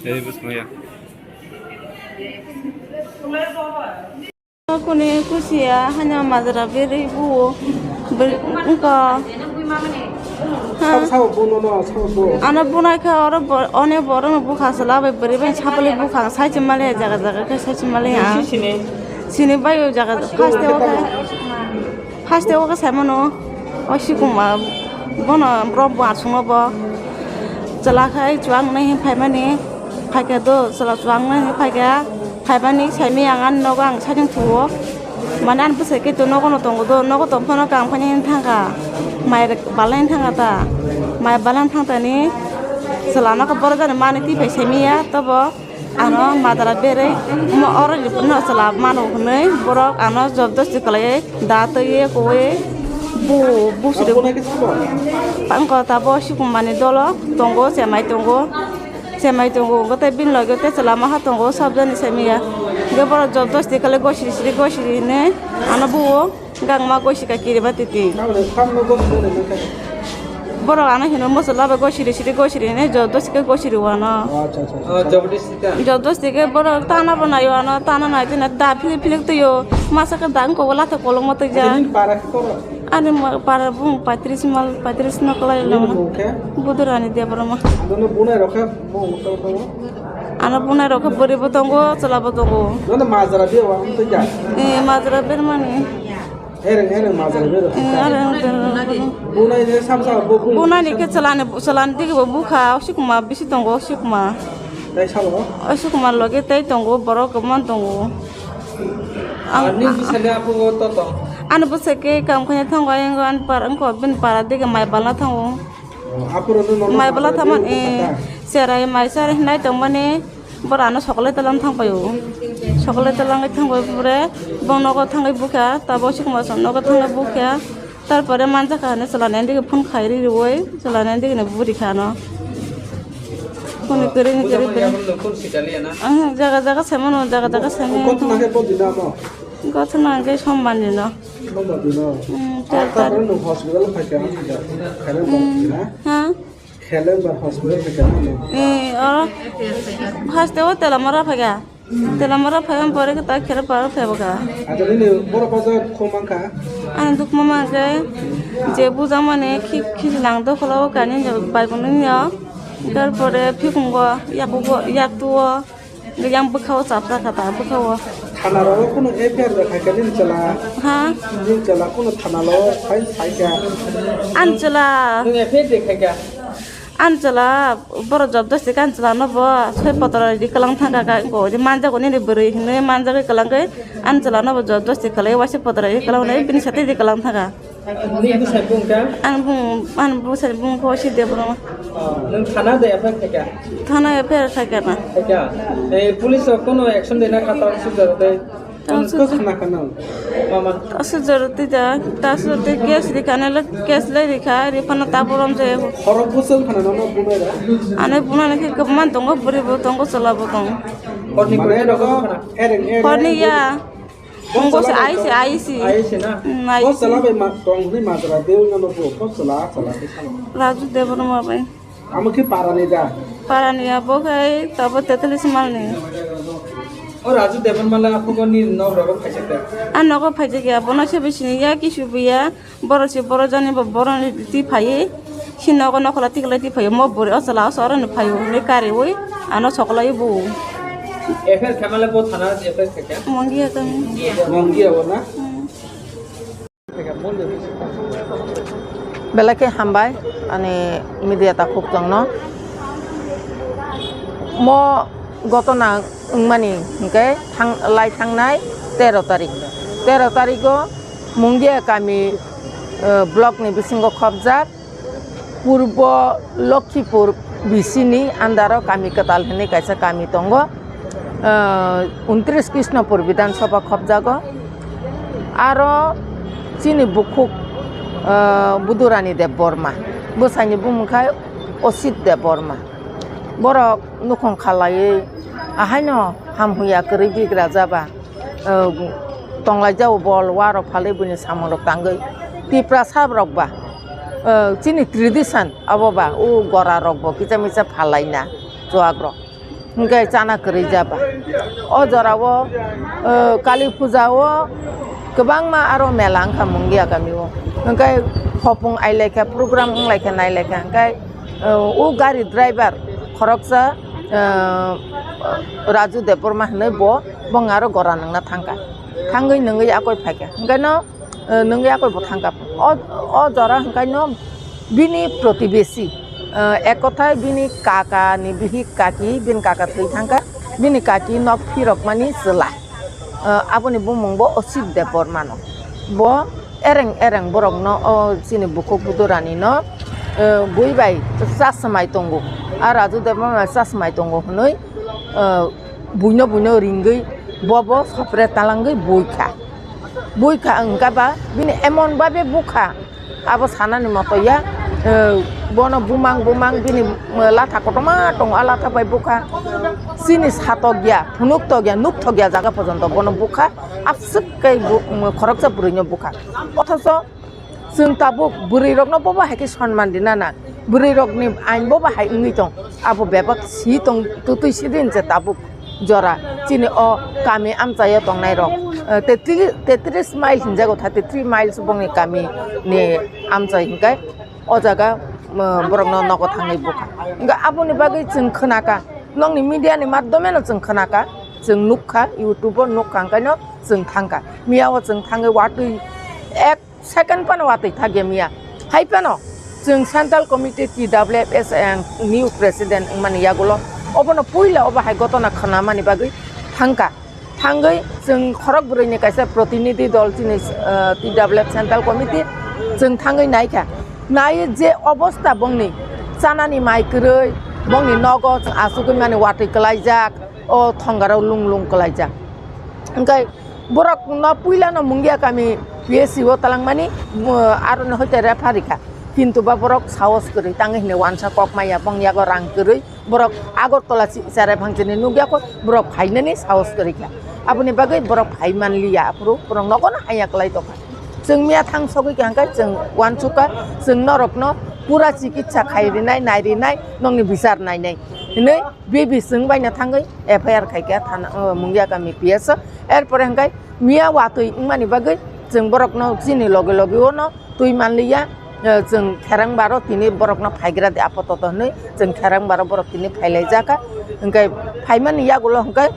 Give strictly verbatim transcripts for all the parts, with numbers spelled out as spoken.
Tei bwskango ya. Kuni kusiya hanya majra berwi buo. Ber-, wngkha. Ha? Sabo, sabo, bono no, sabo, bo. Ano bunai kha oro bo-, one borok no bukha sala bai bwrwi bai sapalwi bukha sai se mali jaga jaga khe sai se mali ha. Sini. Sini bai o jaga first o khe. Haste o khe saimano, o sikuma bono borok bo asongo bo chwla khai chuwak nai hinwi phaimani, phaikha do chwla chuwak nai hinwi phaikha, phaimani saimani ang ani nogo ang saichung thuo, mane ani bwsai khe to nogo no tongo do, nogo tong phano kang phani hinwi thangkha, mai balai hinwi thangkha ta, mai balai hinwi thangtani chwla no khe borok jani mani twi phai saimanya tobo. Ano madara berwi, omo oro no chwla mano hwnwi borok ano jobdosti khlaiwi da twiwi kuwi bu busri. Abo nai khe sabo? Wngkha tabuk sikumani dolo tongo, chemai tongo, chemai tongo, hwnkhe tei bini loge tei chwla maha tongo, sabjani saimanya. Hwnkhe borok jobdosti khlai gosiri siri gosiri hinwi ano buo. Gangma goi sika kirima titi. Tamoni tamno gom gom nang kha. Borok ano hino moso laba goi siri siri goi siri ne jodo sike goi siri wano. Oh, acha, acha, acha. Oh, jabardasti ta? Jabardasti ke borok tana bo nayo ano, tana nai tene da philik philik twiyo. Masa ke da wngko wala to kolong ma twijak. Acha, nini para khe koro? Ani ma-, para bung paitris mal, paitris no kwlai. Nini lo. Bung khe? Budurani Debbarma. Ano bunai rok khe bung to to? Ano bunai rok khe bwrwi bo tongo, chwla bo tongo. Nono majra biya wa twijak? Eh, majra bermani. Hereng hereng majra bero. Eh, hereng hereng. Bunai je sam sam bo bung. Bunai ni khe chwlani, chwlani digi bo bukha, osikuma bisi tongo, osikuma. Tai salo? Osikuma loge tai tongo, borok kwbangma tongo. Ang, ani bwsani aphuru to tong? Ani bwsai khe kam khaina thango, ayang ani para, wngkha bini para digi mai balna thango. Oh, aphuru no nono mai bala majra thaman, bero eh, bukha ta? Serai mai sar hinai tongmani. Bora ano sokole telam thang paio. Sokole telam thang pai pore bong nogo thangwi bukha, tabo sikma som nogo thangwi bukha. Tarpore manjak ka hwnwi chwla nai dige phone khai ri rwi, chwla nai dige buri kha no. Phone kwrwi ni kwrwi kwrwi. Ang jaga jaga semano, jaga jaga semano. Kotna khe bol dina mo? Kotna khe sombar ni no. Sombar ni no? Hmm, ah, tar tar. Tarpore nwng hospital phaikha, khairok bang na? Ha? Khelembar hospital theke nang. Eh, oro haste o Telamara phaikha. Telamara phaikha pore khe ta Kherepara phaiba kha. Acha nini borok o jaga dukhu mankha? Ani dukhu mankha je bujak mani khi-, khichi lang dokholo kani bai bo nini o. Tarpore phikungo yakugo yaktuo. Yang bwkha o chapra kha ta, bwkha o. Thana rogo kunu F I R da khaikha nini chwla? Ha? Nini chwla kunu thana lo phai phaikha? Ani chwla. Nwng F I R de khaikha? Ani chwla, borok jobdosti khe ani chwla no bo soi potra ridi kwlang thangkha kha, wngkha odi manjago nini bwrwi hinwi manjagwi kwlangkhe ani chwla no bo jobdosti khlai waisa potra ridi kwlangnai bini sati ridi kwlang thangkha. Nini bwsai bung kha? Ani bung, ani bwsai bung khe si Debbarma. Oh, nwng thana de F I R khaikha? Thana F I R khaikha na. Khaikha? Eh, police rok kono action dena kha ta sujaro tei? Ta sujaro. Khna khna. Mama. Ta sujaro tei da, ta sujaro tei case rikha nai le case le rikha, riphano ta borom je. Khorok bwswk khna nono bunai ra? Ani bunai khe kwbangma tongo, bwrwi bo tongo, chwla bo tongo. Horni mane kwrwi nogo khna? Ereng, ereng. Horni ya. Bo chwla bai tong-, ai se, ai se. Ai se na? Mm, ai se. Bo chwla bai ma-, tong hwnwi majra de wngya no bo. Bo chwla, chwla khe salo. Raju Debbarma bai. Amo khe para ni da? Para ni ya, bo khai tabo tetallis mal ni. O Raju Debbarma le aphuru ni nok rogo phaijak da? A nogo phaijak ya, bono se bo sini ya, kisu bo ya. Borok se borok jani bo borok ni twi phaiwi si nogo nokhola tikla twi phaiwi mo bwrwi o chwla o chwra ni phaiwi hwnwi kariwi ano sokolaiwi bu. F I R khaimale bo thana F I R khaikha? Mongia kami. Mongia bo na? Hmm. Belai khe hambai ani media takhuk tongno. Mo gotona wngmani hwnkhe thang-, lai thangnai tero tarik. Tero tarigo Mungia kami, eh, block ni bisingo khopjak Purbo Lokhipur B C ni under o kami kwtal hinwi kaisa kami tongo. Eh, untris Krishnapur Bidhan Sabha khopjago. Aro chini bukhuk, eh, Budurani Debbarma. Bwsaini bumung khai Osit Debbarma. Borok nukhung khalaiwi ahaino hamhuya kwrwi bigra jaba, eh, tonglaijao bol warok phalwi buini samungrok tangwi. Tiprasa rok ba, eh, chini tradition abo ba, o gora rok bo kisa misa phalaina chuwak rok. Hwnkhe chana kwrwi jaba. O jorao, eh, Kali Puja o kwbangma aro mela wngkha Mungia kami o. Hwnkhe hopung ailaikha, program wnglaikha, nailaikha. Hwnkhe, eh, o gari driver khoroksa, eh, Raju Debbarma hinwi bo, bong aro gora nangna thangkha. Thangwi nungwi akoi phaikha. Hwnkhe no, eh, nungwi akoi bo thangkha. O, o jora hwnkhe no bini protibesi, eh, ek kothai bini kaka ni bihik kaki, bini kaka thwi thangkha, bini kaki nok phirokmani chwla. Eh, aboni bumung bo Osit Debbarma no. Bo ereng ereng borok no, o chini bukhuk budurani no, eh, bui bai chasmai tongo. A Raju Debbarma chasmai tongo hwnwi, eh, buino buino ringwi bo bo sopre talangwi buikha. Buikha wngkha ba bini emon babe bukha. Abo sanani moto ya, eh, bono bumang bumang bini, eh, latha kotorma tongo, a latha bai bukha. Chini satok ya, phunuk tok ya, nuk thok ya jaga porjonto bono bukha. Aswk khe bu-, mm, khoroksa bwrwino bukha. Othocho chwng tabuk bwrwirokno bobo hai khe sonman rina nang. Bwrwirokni ain bobo hai wngwi tong. Abo bebak si tong, twtwi sidin je tabuk jora chini o kami amchaio tongnairok, eh, tetri-, tetris mile hinjago, thirty three miles bongni kami ni amchai hinkai o jaga, eh, borokno nogo thangwi bukha. Hwnkhe aboni bagwi chwng khwnakha, nokni media ni madhyome no chwng khwnakha, chwng nukha, YouTube o nukha, hwnkhe no chwng thangkha. Miya o chwng thangwi watwi ek second phano watwi thakya miya. Hai phano chwng Central Committee T W F S ang new president wngmani yagulo obono puila obo hai gotona khwnamani bagwi thangkha. Thangwi chwng khorok bwrwini kaisa protinidhi dol chini, ah, T W F Central Committee chwng thangwi naikha. Naiwi je obosta bongni chanani mai kwrwi, bongni nogo chwng achugwi mani watwi kwlaijak, o thongarok lung lung kwlaijak. Hwnkhe borok no puila no Mungia kami P S C o talangmani, uh, aro no hoite refer rikha. Kintu ba borok sahos kwrwi tangwi hwnwi wansa kok maya bong yago rang kwrwi borok Agartala si-, cherai phang chini nukya kho borok phainani sahos kwrwi kha. Aboni bagwi borok phai manliya aphuru borok nogo no haya kwlai tongkha. Chwng miya thang sogwi kha hwnkhe chwng wansukha chwng norok no pura chikitsa khai rinai nai rinai nokni bichar nainai hinwi B B chwng baina thangwi F I R khaikha thana, uh, Mungia kami P S o. Erpore hwnkhe miya watwi wngmani bagwi chwng borokno chini loge loge ono twi manliya, eh, chwng Kherangbaro tini borokno phaigra di apototo hinwi chwng Kherangbaro borok tini phailaijak kha. Hwnkhe phaimani yagulo hwnkhe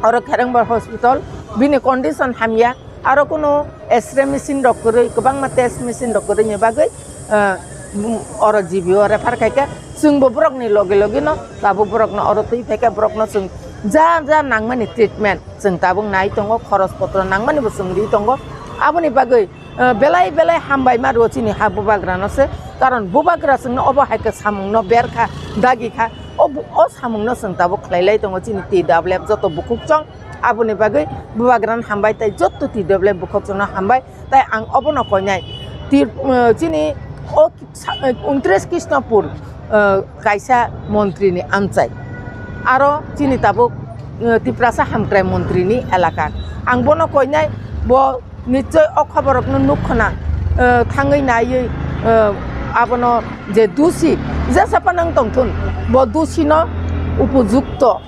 oro Kherangbar hospital bini condition hamya, aro kunu X-ray machine rok kwrwi, kwbangma test machine rok kwrwini bagwi, eh, oro G B o refer khaikha. Chwngbo borokni loge loge no tabuk borokno oro twi phaikha, borokno chwng ja ja nangmani treatment chwng tabuk nai tongo, khoros potro nangmani bo chwng ri tongo. Aboni bagwi, eh, belai belai hambai ma rwo chini ha bubagrano se, karon bubagra chwngno obo hai khe samungno ber kha, dagi kha, o bu-, o samungno chwng tabuk khlai lai tongo chini T W F joto bukhuk chong. Aboni bagwi bubagrano hambai tei joto T W F bukhuk chongno hambai. Tai ang obono koinai. Tir-, eh, chini o sa-, eh, untris Krishnapur, eh, kaisa montri ni amchai. Aro chini tabuk, eh, Tiprasa hamkrai montri ni elaka. Ang bono koinai, bo nichoi o khobor rokno nuk khna, eh, thangwi naiwi, eh, abono je dusi, jesa phano wng tongthun, bo dusi no upojukto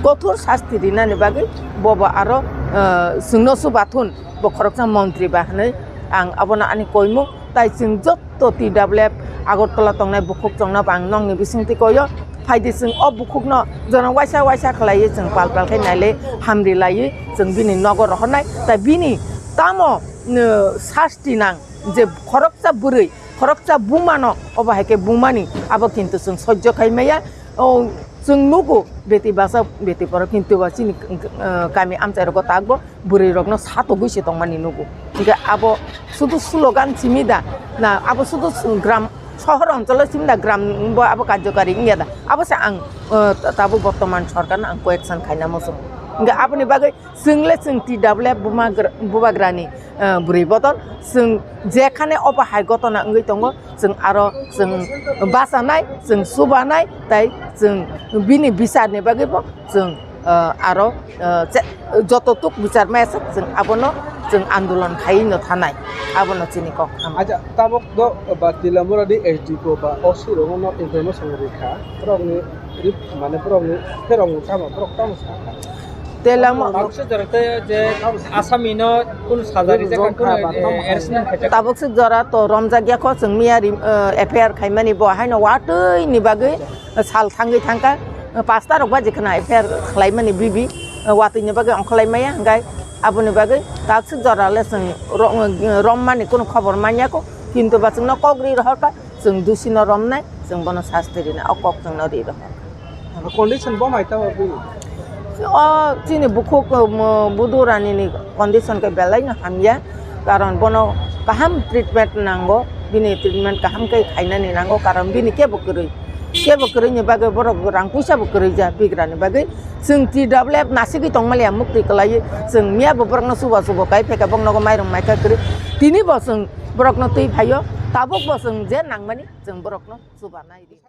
kothor sasti rinani bagwi bobo aro, eh, chwngno chubathun. Bo khoroksa montri ba hinwi ang abono ani koimung, tai chwng joto T W F Agartala tongnai bukhuk chongno bo ang nokni bisingtwi koio. Phaidi chwng o bukhukno jono waisa waisa khlaiwi chwng pal pal khe nailai hamri laiwi chwng bini nogo rohornai. Tai bini tamo, uh, sasti nang je khoroksa bwrwi, khoroksa bumano obo hai khe bumani abo kintu chwng sojjo khai maya. O chwng nugo beti basa beti borok kintu ba chini, uh, kami amchai rogo takbo bwrwi rokno satogwi se tongmani nugo. Hingke abo sudu slogan simi da, na abo sudu su-, gram, sohor oncholo simi da, gram bo abo karjokari wngya da. Abo se ang, eh, tabuk bortoman sorkarno ang question khaina muchungo. Hingke aboni bagwi chwng le chwng T W F bumagra-, bubagrani, eh, bwrwi bodol, chwng jekhane obo hai gotona wngwi tongo, chwng aro chwng bachanai, chwng chubanai, tai chwng bini bicharni bagwi bo chwng, ah, aro, ah, che-, joto tuk bichar maya sak chwng abono chwng andolon khaiwi no thanai, abono chini kok. Acha, tabok do ba Tilamura di S D P O ba O C rogo no information rikha, borokni Rip mane borok ni, borok ni tamo, borok tamo sa. Telamo. Tabuk se jora te je asami no kun saja rijak, kun, eh, arrestment khaijak. Tabuk se jora to romjak ya kho, chwng miya ri, eh, F I R khaimani bo haino watwi ni bagwi sal thangwi thangkha, eh, pasta rok baji khna F I R khlaimani bibi, eh, watwi ni bagwi ongkholai maya, hwnkhe aboni bagwi tabuk se jora le chwng ro-, eh, rommani kunu khobor manya kho, kintu ba chwngno kok ri rohorkha. Chwng dusi no romnai, chwng bono sasti rinai, o kok chwngno ri rw. Ano condition bo mai tamo bini? O chini bukhuk, um, Budu Rani ni condition khe belai no hamya, karon bono kaham treatment nango, bini treatment kaham khe khainani nango, karon bini kebo kwrwi, kebo kwrwi ni bagwi borok rang puisa bo kwrwi ja bigra ni bagwi. Chwng T W F nasigwi tongmaliya mukti kwlaiwi, chwng miya bo borok no suba subo kai phaikha, bok nogo mairung maikha kwrwi, tini bo chwng borok no twi phaio, tabuk bo chwng je nangmani. Chwng borokno chubanai di.